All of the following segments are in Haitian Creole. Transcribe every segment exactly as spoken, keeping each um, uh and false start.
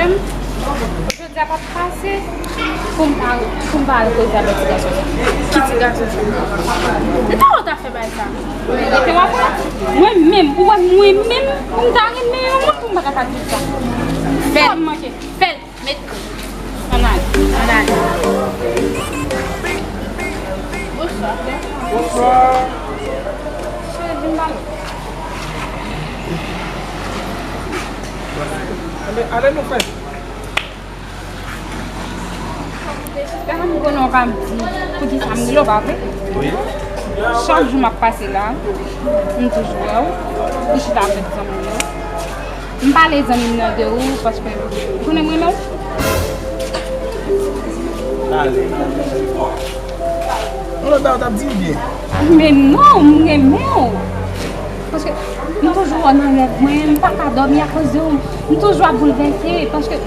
Jodi a p ap pase pou m pa, pou m pa al koze avèk ti gason sa. Ki ti gason sa? Depi lè w ta fè bagay sa? Rete w ap wè. Mwen menm, ou wè mwen menm, pou m ta renmen yon moun, pou m pa ta di sa. Fè l. Sa m manke. Fè l. Met. Ann ale. Ann ale. Bonswa. Bonswa. Cheri, vin ba m. Ann ale nou fè. Gade m konnen w ka m di poukisa m rele w, pa vre? Wi. Chak jou m ap pase la, m toujou wè w, ou chita avèk zanmi m yo. M pale zanmi m nan de ou, paske ou konnen m renmen w. Pale. Yon lòt bagay w t ap di oubyen? Men non, m renmen w. Paske m toujou wè w nan rèv mwen, m pa ka dòmi akoz de ou. M toujou ap boulvèse, paske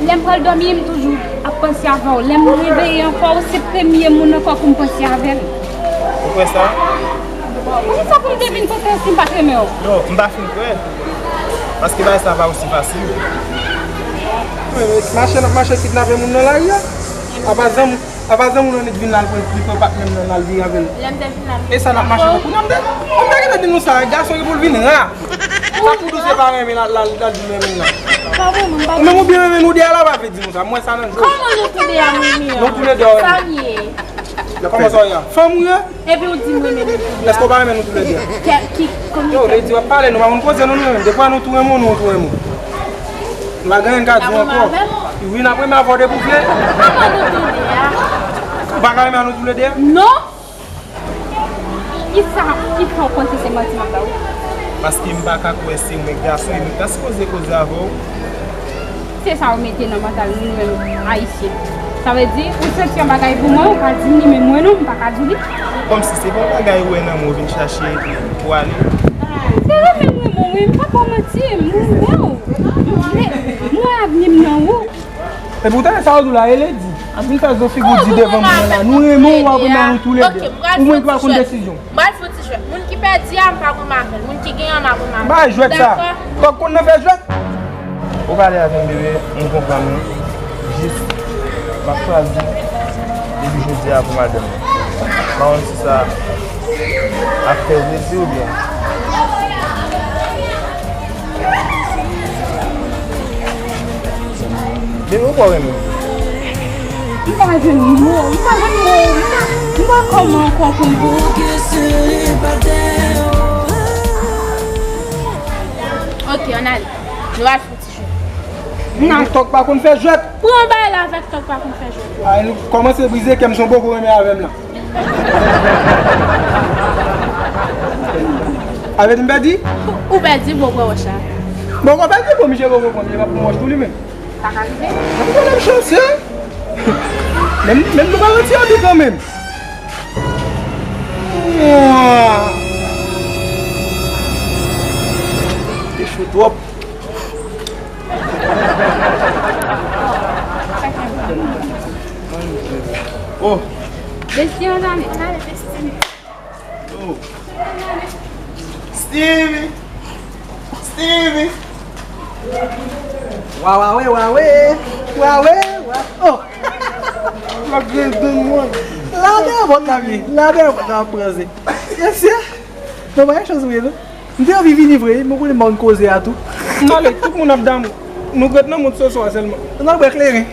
lè m pral dòmi, m toujou ap panse avè w. Lè m reveye ankò, ou se premye moun ankò pou m panse avè l. Ou kwè sa? Poukisa pou m te vin kote w si m pa t renmen w? Non, m pa fin kwè. Paske bagay sa pa osi fasil. Mache n ap mache kidnape moun nan lari a. Apa zanmi Apa zanmi w nan nèt vin la, l pran, li pran patnè m nan, l al vire avè l. Lè m te vin la, m te... E sa n ap mache pou kounye a, m te, m te gentan di nou sa, gason ki pou l vin ra. Sa pou dou se pa renmen l, l al, l al di renmen l la. Pa vrèman, m pa... Ou menm ou byen renmen nou de a la, pa vle di nou sa. M wè sa nan je w. Kòman nou tou de a nou renmen an? Nou tou le de a. Sa m ye? Kòman sa w ye a? Fanm ou ye? Epi ou di m renmen nou tou de a. Èske w pa renmen nou tou le de a? Ki, ki, kòman... Yo, lady, w ap pale, nou pa konn koze, non, nou menm. Depi nou tou renmen w, nou tou renmen w. M pa gen anyen m ka di w ankò. Wi, n ap renmen avè w depi w vle. Kòman nou tou de a? Ou pa ka renmen nou tou le de a? Non! Kisa ki fè w panse se manti m ap ba w? Paske m pa ka kwè se mwen gason e m ta sipoze koze avè w. Se sa w mete nan mantal nou, nou menm Ayisyen. Sa vle di, ou santi yon bagay pou mwen, ou ka di m li, men mwen non, m pa ka di w li. Kòmsi se pa yon bagay ou wè nan mwen ou vin chache pou ale. Se renmen m renmen w, wi, m p ap ba w manti, m renmen w. M vle, m wè avni m nan ou. Epoutan, sa w di w la, e lady. Ap vin fè zo figi w di devan moun nan la. Nou renmen w, w ap renmen nou tou le de. Ou mwen ki pa konn desizyon. M pral fè yon ti jwèt. Moun ki pèdi a, m pa renmen avè l. Moun ki genyen an, m ap renmen avè l. Bay jwèt sa. Dakò? Kòk konn nan fè jwèt. Ou pale avè m, bebe, m konprann ou. Jis, m ap chwazi depi jodi a pou madanm mwen. M pa konn si sa ap fè w plezi oubyen. Bebe, ou pa renmen m? M pa jwenn mo, m pa jwenn mo, m pa, m pa kòman ankò pou m di w. Ok, ann ale. Nou al fè yon ti jwèt. Nan. Tòg pa konn fè jwèt. Pran bay la avèk tòg pa konn fè jwèt. Ay, nou kòmanse brize kè m, se yon bòkò renmen avè m la. Avè m pèdi? Ou pèdi, bòkò wòch la. Bòkò pèdi, bon, misye bòkò pran, misye pa pou wòch tou li menm. Pa ka rive. Mwen menm chanse. Menm, menm nou pa ranti anpi kanmenm. Te cho twòp. Oh. Besti, ann ale, ann ale, besti. Oh. Stevie! Stevie! Wa, wa, we, wa, we. Wa, we, wa. Oh! Malgre de mwen. Lave avòt la vye. Lave avòt la ap pranze. Yes, yeah. Non, pa gen chans vre, non. M te anvi vini vre, men w konnen m pa konn koze a tou. M ale, tout moun ap damou. Nou k ret nan mond soswa sèlman. Nou al bwè kleren.